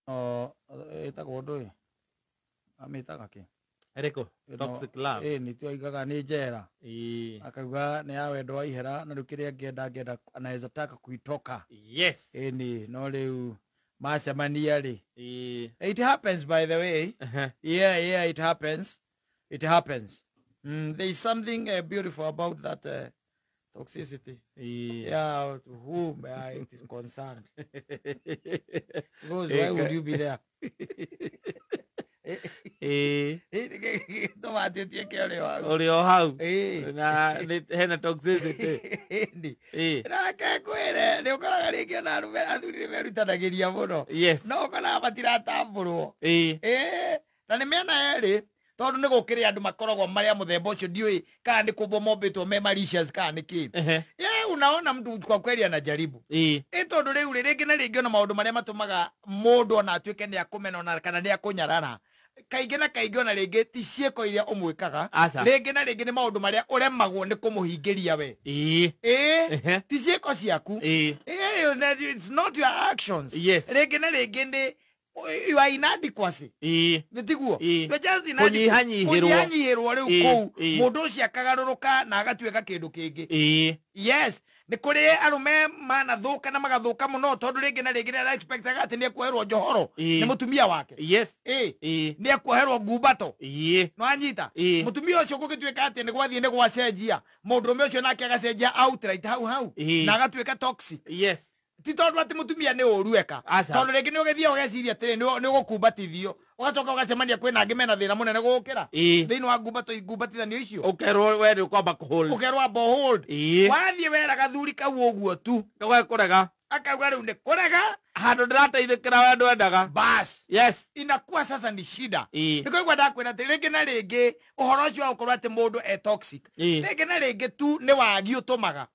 No ĩtagwo ndũĩ, amĩtaga kĩ? Ĩrĩkũ? Toxic love. Ĩ nĩ tuoigaga nĩ njera. Akauga nĩ ya wendo wa ihera, na rĩu kĩrĩa angĩenda, angĩenda anaweza taka kuitoka. Ĩni, no rĩu macemania rĩ, it happens, by the way. Yeah, it happens, it happens. There is something beautiful about that toxicity. Yeah, to whom it is concerned, because why would you be there? Tũmatĩtie ũrĩ hau. Ũrĩ o hau. Ĩĩ. Na hena toxicity. Ĩni. Ĩĩ. Nake ngwĩre, nĩ ũkoraga rĩngĩ ona arũme, athuri nĩ merutanagĩria mũno, no ũkoraga matiratambũrwo. Ĩĩ, na nĩ mĩena yerĩ, tondũ nĩ gũkĩrĩ andũ makoragwo marĩ a mũthemba ũcio, ndiũĩ kana nĩ kũmbwo mombĩtwo me malicious kana nĩ kĩ. Ye, unaona mtu kwa kweli anajaribu. Ĩ tondũ rĩu rĩ, rĩngĩ na rĩngĩ ona maũndũ marĩa matũmaga mũndũ ona atuĩke nĩ akũmena ona kana nĩ akũnyarara, kaingĩ na kaingĩ ona rĩngĩ ti ciĩko iria ũmwĩkaga. Aca. Rĩngĩ na rĩngĩ nĩ maũndũ marĩa ũremagwo nĩ kũmũhingĩria we. Ĩĩ. Ti ciĩko ciaku. Ĩĩ, it's not your actions. Rĩngĩ na rĩngĩ nĩ your inadequacy. Nĩ tiguo? Ĩĩ. You're just inadequate. Kũnyihanyihĩrwo. Kũnyihanyihĩrwo rĩu. Kũu mũndũ ũcio akagarũrũka na agatuĩka kĩndũ kĩngĩ. Yes, nĩ kũrĩ arũme manathũka na magathũka mũno, tondũ rĩngĩ na rĩngĩ nĩ ara-expectaga atĩ nĩ ekuoherwo njohoro nĩ mũtumia wake. Ĩ, nĩ ekuoherwo ngumbato. Nĩwanyita? Mũtumia ũcio gũgĩtuĩka atĩ nĩ gwathiĩ nĩ gwacenjia, mũndũrũme ũcio nake agacenjia outright hau hau na agatuĩka toxic. Ti tondũ atĩ mũtumia nĩ ũru eka. Aca. Tondũ rĩngĩ nĩ ũgĩthiĩ ũgeciria atĩrĩ, nĩ ũgũkumbatithio, ũgacoka ũgacemania kwĩna angĩ mena thĩna mũnene gũgũkĩra thĩinĩ wa ngumbato, ngumbatithanio icio. Ũkerwo we nĩ ũkwamba kũhold. Ũkerwo amba hold. Wathiĩ wera gathuri kau ũguo tu, Kũrega. Akauga rĩu nĩ kũrega. Handũ ndĩrateithĩkĩra we ndwendaga. Bas. Inakuwa sasa ni shida. Nĩ kũigua ndakwĩra atĩ rĩngĩ na rĩngĩ ũhoro ũcio wa gũkorwo atĩ mũndũ e toxic, rĩngĩ na rĩngĩ tu nĩ wagi ũtũmaga,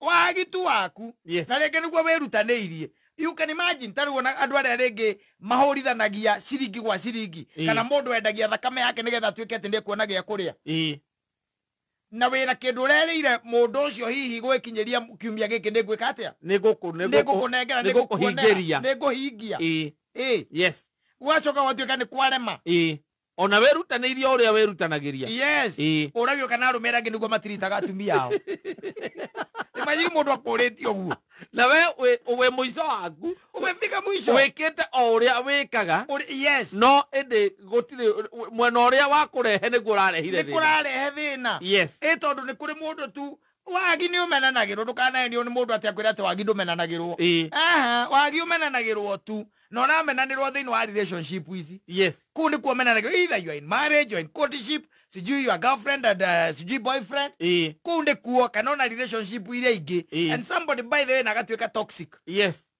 wagi tu waku. Na rĩngĩ nĩguo wĩrutanĩirie. You can imagine, ta rĩu ona andũ arĩa rĩngĩ mahũrithanagia ciringi gwa ciringi, kana mũndũ endagia thakame yake nĩgetha atuĩke atĩ nĩekuona gĩa kũrĩa, na wĩna kĩndũ ũrerĩire mũndũ ũcio, hihi gwĩkinyĩria kiumia gĩkĩ nĩ ngwĩka atĩa, Nĩ ngũkũ nĩ ngũkũnengera, nĩ ngũkuonera, nĩngũkũhingĩria. Nĩ ngũhingia. Ĩ, gwacoka gwatuĩka nĩ kwarema. Ĩĩ, ona wĩrutanĩirie ũrĩa wĩrutanagĩria. Yes. Ũragio kana arũme arĩa angĩ nĩguo matiritaga atumia ao. Imagine mũndũ akũrĩtie ũguo. Na we wĩ mũico waku. Umefika mwisho. Wĩkĩte o ũrĩa wĩkaga. No ĩndĩ gũtirĩ mwena ũrĩa wa kũrehe nĩguo ũrarehire Nĩ thĩna. kũrarehe thĩna. Ĩ tondũ nĩ kũrĩ mũndũ tu, wagi nĩ ũmenanagĩrwo, ndũkanaenio nĩ mũndũ atĩ akwĩra atĩ wagi ndũmenanagĩrwo. Aha, wagi ũmenanagĩrwo tu, na ũramenanĩrwo thĩinĩ wa relationship ici. Kũu nĩkuo ũmenanagĩrwo, either you are in marriage, you are in courtship, sijui your girlfriend and sijui boyfriend. Kũu nĩkuo, kana ona relationship iria ingĩ. And somebody, by the way, na agatuĩka toxic. Yes,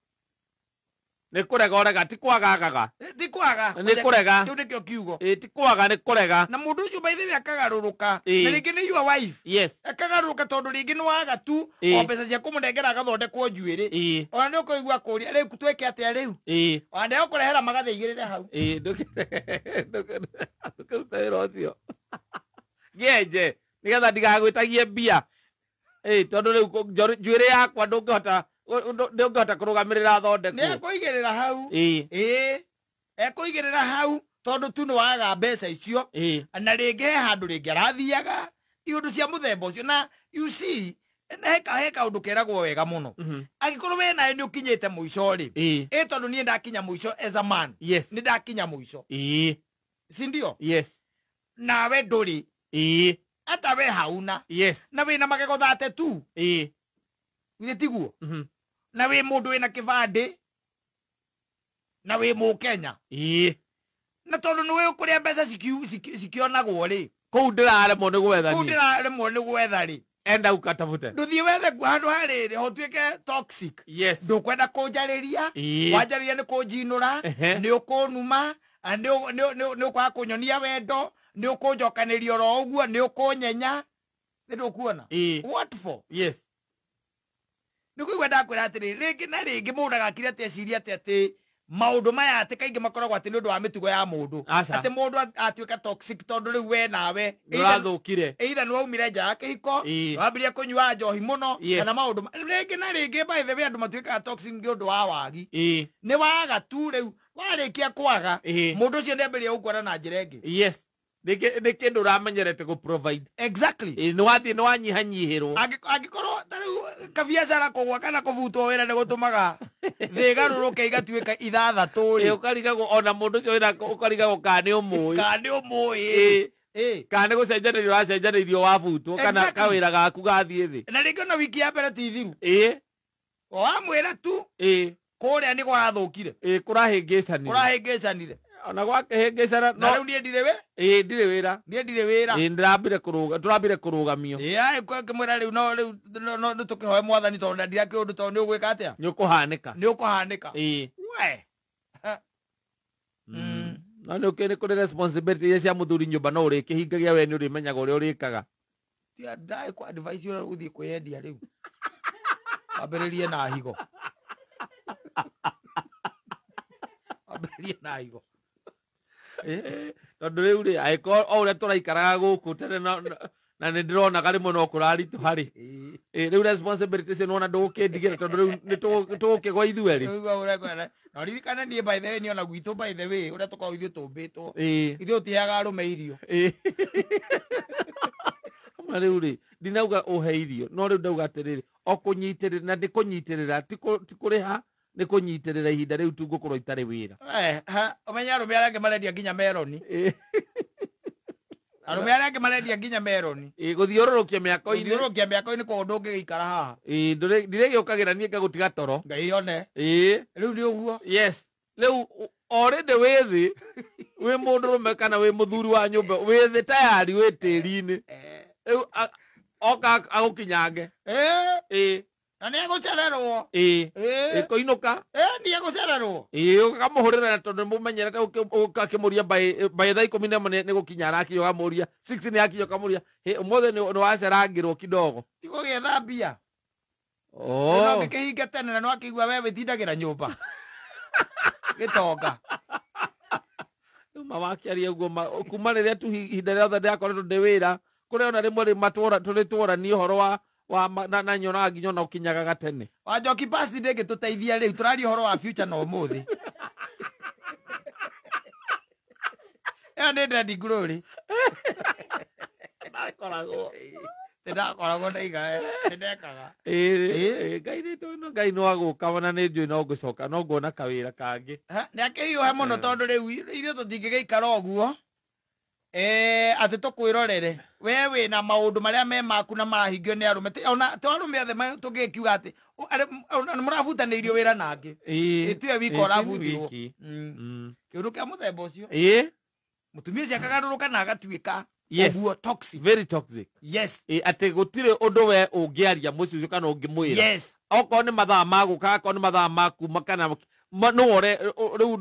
nĩ kũrega ũrega, ti kwagagaga. Eh, ti kwaga. Nĩ kũrega. Kĩu nĩkĩo kiugo. Ĩĩ, ti kwaga, nĩ kũrega. Na mũndũ ũcio, by the way, akagarũrũka. Na rĩngĩ nĩ your wife. Akagarũrũka tondũ rĩngĩ nĩ waga tu o mbeca cia kũmũnengera agathondekwo njuĩrĩ. Ona nĩ ũkũigua kũria, rĩu twĩke atĩa rĩu? Ona ndegũkũrehera magathĩ igĩrĩre hau. Ĩĩ, ndũkĩrute wĩra ũcio ngĩenje nĩgetha ndigagwĩtagie mbia. Ĩĩ, tondũ rĩu njuĩrĩ yakwa ndũngĩhota kũrũgamĩrĩra Nĩ thondekwo. Ekũigĩrĩra hau. Ĩĩ, ekũigĩrĩra hau tondũ tu nĩ waga mbeca icio. Na rĩngĩ he handũ rĩngĩ arathiaga, iũndũ cia mũthemba ũcio. Na you see, he kaũndũ keragwo wega mũno, angĩkorwo we nawe nĩ ũkinyĩte mũico rĩ, ĩ tondũ niĩ ndakinya mũico as a man, nĩ ndakinya mũico, si ndio? Nawe ndũrĩ, hata we hauna, na wĩna magego thate tu. Githĩ tiguo? Na wĩ mũndũ wĩna kĩbandĩ na wĩ mũkenya, na tondũ nĩ wĩ kũrĩa mbeca cikĩonagwo rĩ, Kũu ndĩraremwo nĩ gwetha kũu niĩ. Ndĩraremwo nĩ gwetha rĩ, Enda ũkatafute. Ndũthiĩ wethe kuo handũ harĩrĩ hotuĩke toxic. Ndũkwenda kũnjarĩria. Wanjarĩria nĩ kũnjinũra. Nĩ ũkũnuma, nĩ ũkwaga kũnyonia wendo, nĩ ũkũnjokanĩria oro ũguo, nĩ ũkũnyenya, nĩ ndũkuona. What for? Nĩ kũigua ndakwĩra atĩrĩ, rĩngĩ na rĩngĩ mũndũ agakire atĩ eciria atĩ maũndũ maya atĩ kaingĩ makoragwo atĩ nĩ ũndũ wa mĩtugo ya mũndũ. Aca. Atĩ mũndũ atuĩka toxic tondũ rĩu we nawe Nĩũrathũkire. either nĩ waumire nja ya kĩhiko, wambirie kũnyua njohi mũno, kana maũndũ rĩngĩ na rĩngĩ, by the way, andũ matuĩkaga toxic nĩ ũndũ wa wagi. Nĩ waga tu rĩu. Warĩkia kwaga mũndũ ũcio nĩambĩrĩria gũkwara na njĩra ĩngĩ. Yes. Nĩ kĩndũ ũramenyerete gũ provide. Exactly. Nĩ wathiĩ nĩ wanyihanyihĩrwo. Angĩkorwo ta rĩu kabiacara kũgwa kana kũbutwo wĩra nĩ gũtũmaga thĩ ĩgarũrũke igatuĩka ithathatũ rĩ. Ũkarigagwo ona mũndũ ũcio wĩra ũkarigagwo kana nĩ ũmũĩ. Kana nĩ ũmũĩ. Kana nĩ gũcenjanĩrio ũracenjanĩirio wabutwo kana kawĩra gaku gathiĩ thĩ. Na rĩngĩ ona wiki ya mbere ti thiru. O wamwĩra tu. Kũrĩa nĩ kũrathũkire. Kũrahĩngĩcanire. Kũrahĩngĩcanire. Ona gwakĩhĩngĩcana no rĩu niĩ ndirĩ wĩ? Ndirĩ wĩra. Niĩ ndirĩ wĩra. Ndĩrambire kũrũga, tũrambire kũrũgamio. Ngĩmwĩra rĩu no rĩu no tũkĩhoe mwathani tondũ ndirakĩũĩ ũndũ tondũ nĩ ũgwĩka atĩa? Nĩ ũkũhanĩka. Nĩ ũkũhanĩka. We. No nĩ ũkĩũĩ nĩ kũrĩ responsibility iria cia mũthuri nyũmba no ũrĩkĩhingagia we nĩ ũrĩmenyaga ũrĩa ũrĩkaga. Ndaĩ kũ advice ũrĩa ũgũthiĩ kwĩyendia rĩu. Wambĩrĩrie na higo. Wambĩrĩrie na higo. Tondũ rĩu rĩ angĩkorwo o ũrĩa tũraikaraga gũkũ tene na nĩ ndĩronaga rĩmwe no kũraritũha rĩ, rĩu responsibility icio nĩwona ndũgũkĩndigĩra tondũ rĩu nĩ tũgũkĩgwa ithuerĩ. Na ririkane niĩ by the way niĩ ona gwitũ by the way ũrĩa tũkoragwo ithuĩ tũmbĩtwo ithuĩ tũtiheaga arũme irio. Ma rĩu rĩ ndinauga ũhe irio no rĩu ndauga atĩrĩrĩ o kũnyitĩrĩra na ndĩ kũnyitĩrĩra ti kũrĩha nĩ kũnyitĩrĩra ihinda rĩu tu ngũkorwo itarĩ wĩra. Ũmenye arũme arĩa angĩ marendia nginya meroni. Arũme arĩa angĩ marendia nginya meroni. Gũthiũrũrũkia mĩako-inĩ. Gũthiũrũrũkia mĩako-inĩ kũu ndũngĩgĩikara haha. Ndirĩgĩũkagĩra niĩ ngagũtiga toro. Ngai one. Rĩu nĩ ũguo. Yes. Rĩu already wĩ thĩ wĩ mũndũrũme kana wĩ mũthuri wa nyũmba wĩ thĩ tayari wĩ tĩri-inĩ. Rĩu oka agũkinyange. Na nĩ egũcererwo. Kũinũka. Nĩ egũcererwo. Ũkamũhũrĩra tondũ nĩmũmenyerete ũgakĩmũria by thaa 11 nĩ gũkinya arakinya ũkamũria 6 nĩ akinya ũkamũria ũmũthĩ nĩ wacerangĩrwo kidogo. Ti gũgĩetha mbia. No ngĩkĩhinge tene na nĩwakĩigua we wĩtindagĩra nyũmba. Gĩtonga. Rĩu ma wakĩaria ũguo kuma rĩrĩa tu ihinda rĩothe ndĩrakoretwo ndĩ wĩra kũrĩa ona rĩmwe tũrĩ ũhoro wa na nyonaga nginya ona ũkinyaga gatene. Wanjoki past ndĩngĩtũteithia rĩu tũraria ũhoro wa future na ũmũthĩ. Ĩyo nĩ Daddy Glory. Ndakoragwo. Ndakoragwo ndaiga ndekaga. Ngai nĩ tondũ Ngai no agũka ona nĩ njũĩ no ngũcoka no nguona kawĩra kangĩ. Nĩ akĩhiũhe mũno tondũ rĩu ithuĩ tũtingĩgĩikara ũguo. Atĩ tũkwĩrorere we wĩna maũndũ marĩa me maku na marahingio nĩ arũme ona to arũme othe tũngĩkiuga atĩ mũrabutanĩirio wĩra nangĩ. Tiwe wika ũrabutirwo. Kĩũndũ kĩa mũthemba ũcio. Mũtumia ũcio akagarũrũka na agatuĩka ũguo toxic. Very toxic. Yes. Atĩ gũtirĩ ũndũ we ũngĩaria mũciĩ ũcio kana ũngĩmwĩra. Yes. Okorwo nĩ mathaa ma gũka akorwo nĩ mathaa ma kuma kana no ore rĩu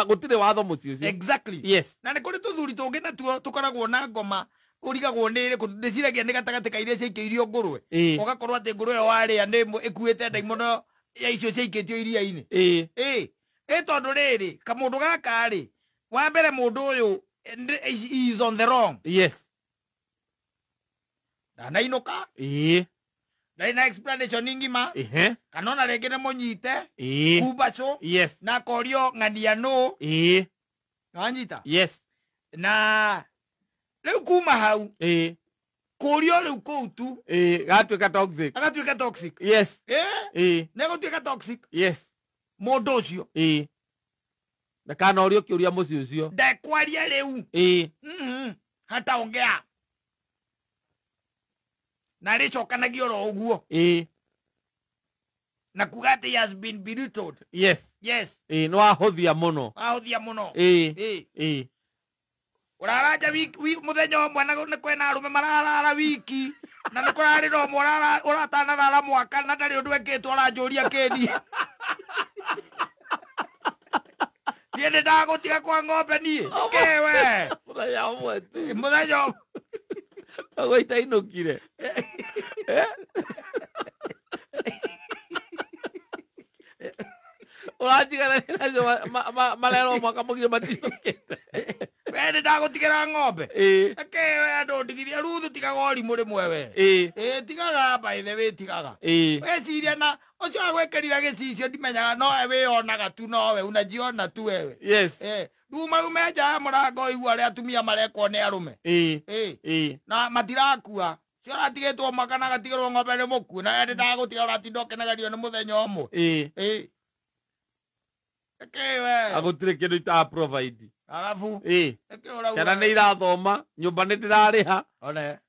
gũtirĩ watho mũciĩ ũcio. Exactly. Yes. Na nĩ kũrĩ tũthuri tũngĩ natuo tũkoragwo na ngoma ũrigagwo nĩ ĩrĩkũ ndĩciragia nĩ gatagatĩ ka iria ciaikĩirio ngũrwe. Ũgakorwo atĩ ngũrwe ĩyo warĩa nĩ ĩkuĩte ndaimono ya icio ciaikĩtio iria-inĩ. Tondũ rĩrĩ kamũndũ gaka rĩ wa mbere mũndũ ũyũ is on the wrong. Yes. Ndanainũka. Ndarĩ na explanation ng'ima. Kana ona rĩngĩ nĩ mũnyite. Kumbacũ. Yes. Na akorio ng'ania nũ. Nĩwanyita? Yes. Na rĩu kuma hau. Kũrio rĩu kũu tu. Gatuĩka toxic. Agatuĩka toxic. Yes. Nĩegũtuĩka toxic. Yes. Mũndũ ũcio. Ndakanorio kĩũria mũciĩ ũcio. Ndekwaria rĩu. Hataongea. Na rĩcokanagia oro ũguo. Na kuga atĩ he has been belittled. Yes. Yes. Nĩ wahũthia mũno. Wahũthia mũno. Ũraranja mũthenya ũmwe na nĩ kwĩna arũme mararara wiki na nĩ kũrarĩ na ũmwe ũratanarara mwaka na ndarĩ ũndũ ekĩtwo ũranjũria kĩni. Niĩ nĩ ndagũtiga kwa ng'ombe niĩ. Kĩwe. Mũthenya ũmwe tu. Mũthenya ũmwe. Ũguo itainũkire. Ũranjiganania nacio marerwo mwaka mũgima matinũkĩte. We We nĩ ndagũtigĩra ng'ombe. Eke we andũ ndigithia Ruthu tigaga ũrimũ rĩmwe we. Tigaga by the way tigaga. Weciria na ũcio agwĩkĩrire gĩcicio ndimenyaga nowe wĩyonaga tu nowe unajiona tu wewe. Yes. Rĩu maume nja ya mũrango igua arĩa atumia marekwo nĩ arũme. Na matirakua. Cio aratigĩtwo mwaka na agatigĩrwo ng'ombe nĩ mũkuũ na we nĩ ndagũtiga ũratinda ũkenagerio nĩ mũthenya ũmwe. Eke we. Agũtirĩ kĩndũ ita provide. Arabu. Ciana nĩ irathoma, nyũmba nĩ ndĩrarĩha. One.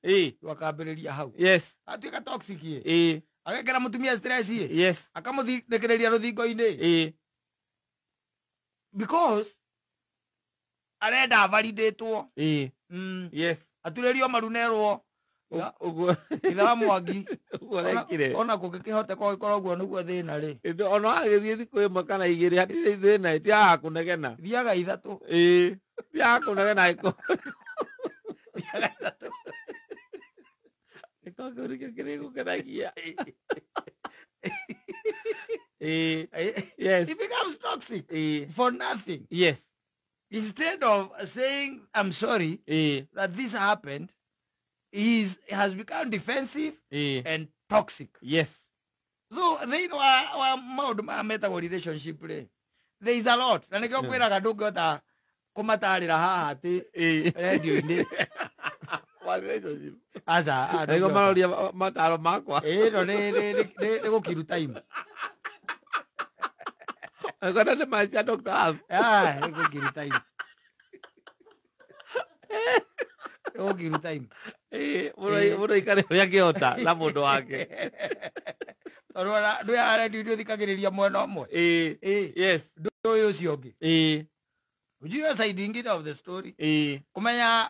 Wakambĩrĩria hau. Yes. Atuĩka toxic ĩ. Agekĩra mũtumia stress ĩ. Yes. Akamũthikĩrĩria rũthingo-inĩ. Because arenda validatwo. Yes. Aturĩrio maru nerwo. Ũguo. Ithe wa Mwangi. Ũguo arekire. Ona kũngĩkĩhoteka gũgĩkorwo ũguo nĩguo thĩna rĩ. Ona wagĩthiĩ thikũ ĩmwe kana igĩrĩ hatirĩ thĩna tiaga kũnegena. Thiaga ithatũ. Tiaga kũnegena ĩko. Thiaga ithatũ. Ĩko kĩu nĩkĩo kĩrĩgũkenagia. Yes. It becomes toxic. For nothing. Yes. Instead of saying I'm sorry that this happened, he has become defensive and toxic. Yes. So they know our maũndũ maya metagwo relationship rĩ. There is a lot. Na nĩkĩo ngwĩraga ndũngĩhota kũmatarĩra haha atĩ radio-inĩ. Wa relationship. Aca. Nĩguo maroria mataro makwa. No nĩ gũkiru time. Ngona nĩ macia Dr. Alf. Nĩ gũkiru time. Nĩ gũkiru time. Mũndũ aikare ũrĩa angĩhota na mũndũ wake. Tondũ ona ndũ ya radio ndũthikagĩrĩria mwena ũmwe. Yes. Ndũĩ ũcio ũngĩ. Ujue side ingĩ of the story. Kũmenya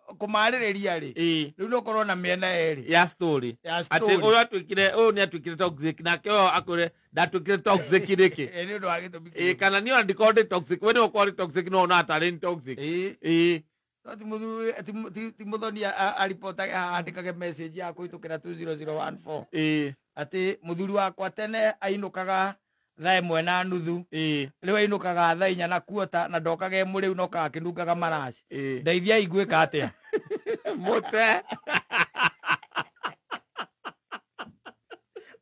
kũmarĩrĩria rĩ. Rĩu nĩ ũkorwo na mĩena ĩrĩ. Ya story. Ya Atĩ story. ũyũ atuĩkire, ũyũ nĩ atuĩkire toxic nake ũyũ akwĩre ndatuĩkire toxic nĩkĩ. Nĩ ũndũ wa gĩtũmi kĩrĩkũ? Kana niĩ ona ndikorwo ndĩ toxic, we nĩwe ũkorwo ũrĩ toxic no ona atarĩ toxic. No ti mũthuri, ti mũthoni aripotage andĩkage message ya kũhĩtũkĩra 20014. Atĩ mũthuri wakwa tene ainũkaga thaa 1:30. Rĩu ainũkaga thaa 4:15 na ndokaga e mũrĩu no okaga akĩnungaga maraci. Ndeithiai ngwĩka atĩa? Mũte.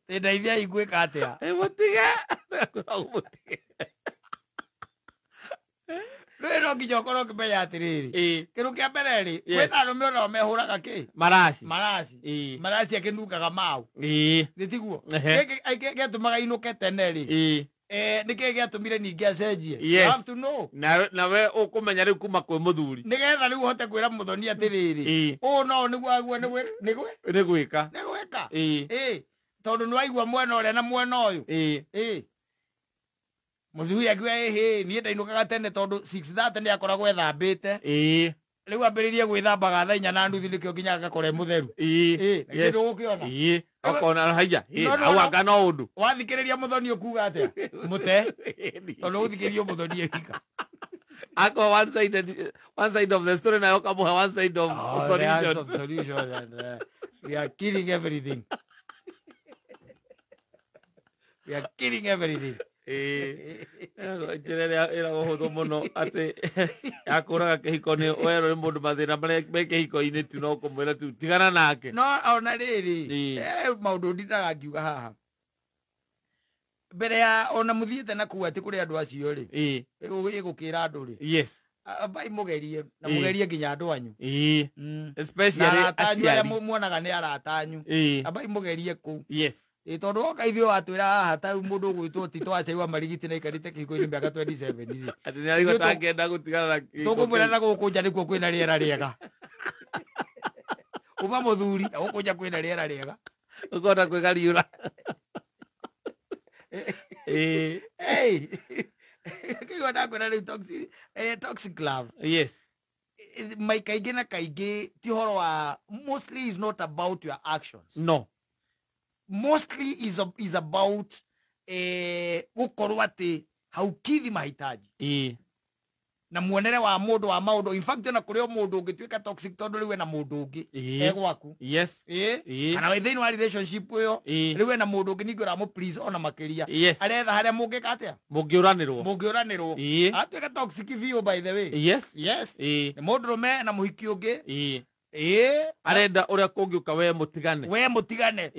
Ndeithiai ngwĩka atĩa? Mũtige. Mũtige. Rĩu no nginya ũkorwo ũkĩmenya atĩrĩrĩ. Kĩndũ kĩa mbere rĩ, kwĩna arũme onao mehũraga kĩ? Maraci. Maraci. Maraci akĩnungaga mau. Nĩ tiguo? Gĩkĩ gĩatũmaga inũke tene rĩ. Nĩkĩĩ gĩatũmire ningĩ acenjie? You have to know. Na we ũkũmenya rĩu kuma kwĩ mũthuri. Nĩgetha rĩu ũhote kwĩra mũthoni atĩrĩrĩ. Ũũ no nĩguo aguo nĩ Nĩ gwĩka. Nĩ gwĩka. Tondũ nĩ waigua mwena ũrĩa na mwena ũyũ. Mũthuri akiuga ĩhĩ niĩ ndainũkaga tene tondũ 6:30 nĩ akoragwo ethambĩte. Rĩu ambĩrĩrie gwĩthambaga thaa 4:30 nĩkĩo nginya agakora e mũtheru. Na kĩndũ ũgũkĩona. Okona haiya. Hau anga no ũndũ. Wathikĩrĩria mũthoni ũkuga atĩa? Mũte. Tondũ ũgũthikĩrĩrio mũthoni e wika. Ako one side, one side of the story na ũkamũhe one side of solution. Of solution and, we are killing everything. We are killing everything. Njĩra ĩrĩa ĩragwo hũthũ mũno atĩ ya kũraga kĩhiko nĩ werwo nĩ mũndũ mathĩna marĩa me kĩhiko-inĩ tu no kũmwĩra tu tigana nake. No ona rĩrĩ, maũndũ ndindaga ngiuga haha. Mbere ya ona mũthiĩte na kuu atĩ kũrĩ andũ acio rĩ, ĩgũkĩra andũ rĩ. Yes. Ambai mũgerie na mũgerie nginya andũ anyu. Especially Na arata anyu arĩa aciari. muonaga nĩ arata anyu. Ambai mũgerie kũu. Yes. Tondũ woka ithuĩ watwĩra haha ta rĩu mũndũ ũgwĩtwo Tito Acai wa Marigiti na aikarĩte kĩhiko-inĩ mĩaka 27 rĩ. Atĩ nĩ arigwo tangĩenda gũtigana na kĩhiko Tũkũmwĩra kĩu. na gũkũ nja nĩkuo kwĩna rĩera rĩega. Uma mũthuri na gũkũ nja kwĩna rĩera rĩega. Ũkona kwĩgariũra. Hey. Kĩigua ndakwĩra rĩu toxic love. Yes. Mai kaingĩ na kaingĩ ti ũhoro wa mostly is not about your actions. No. Mostly is about gũkorwo atĩ haukidhi mahitaji. Na muonere wa mũndũ wa maũndũ. In fact, ona kũrĩ o mũndũ ũngĩtuĩka toxic tondũ rĩu ena mũndũ ũngĩ egwaku. Kana wĩ thĩinĩ wa relationship ĩyo, rĩu ena mũndũ ũngĩ, ningĩ ũramũ please ona makĩria. Aretha harĩa mũngĩka atĩa? Mũngĩũranĩrwo. Mũngĩũranĩrwo. Atuĩka toxic biũ, by the way. Yes. Nĩ mũndũrũme na mũhiki ũngĩ. Arenda ũrĩa kũngĩũka we mũtigane. We mũtigane.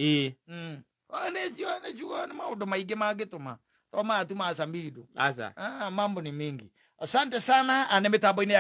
Nĩcio nĩcio nĩ maũndũ maingĩ mangĩtũma to maya tu ma Samido. Aca. Ah, mambo ni mingi. Asante sana. Nĩ mĩtambo-inĩ ya